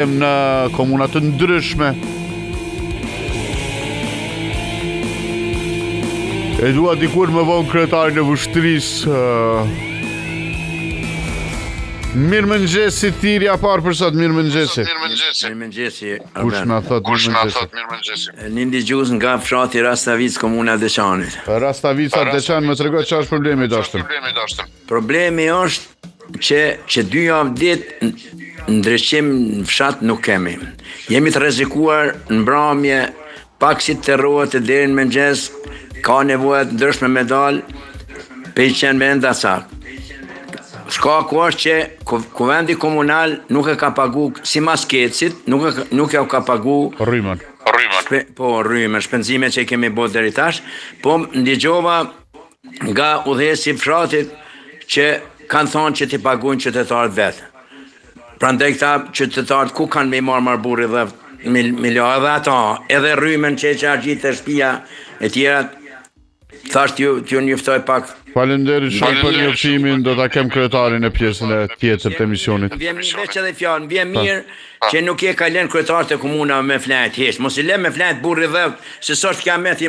Në komuna të ndryshme. E dua dikur më vonë kryetarin e Vushtrrisë. Uh... Mirëmëngjesi, thirrja e parë për sot, mirëmëngjesi. Mirëmëngjesi, Kush na thotë Kush na mirëmëngjesi? thotë mirëmëngjesi? Një ndigjues nga fshati Rastavicë, komuna e Deçanit. Rastavica Deçan, më trego çfarë është problemi i dashtëm. Problemi i dashtëm. Problemi është që që dy javë ditë ndriçim në fshat nuk kemi. Jemi të rrezikuar në mbrëmje, pak si të terrohet e deri në mëngjes, ka nevoja të ndryshme me dal, pe qenë me endacak. Shkaku është që kuvendi komunal nuk e ka pagu, simas KEDS-it, nuk e, nuk e ka pagu Rrymën. Rrymën. Shpe, po, rrymën, shpenzime që i kemi bërë deri tash, po ndigjova nga udhëheqësi i fshatit që kanë thonë që t'i paguajnë qytetarët vetë. Prandaj këta qytetarët ku kanë me i marrë marrë burri dhe me la edhe ata, edhe rrymën që e që argjit të shtëpia e tjera, thash t'ju t'ju njoftoj pak. Faleminderit shumë për njoftimin, do ta kem kryetarin në pjesën e tjetër të emisionit. Më vjen mirë veç edhe fjalë, më vjen mirë që nuk e ka lënë kryetarët e komunave me flajt hiç. Mos i lë me flajt burri dheut, se s'është kiamet i madh.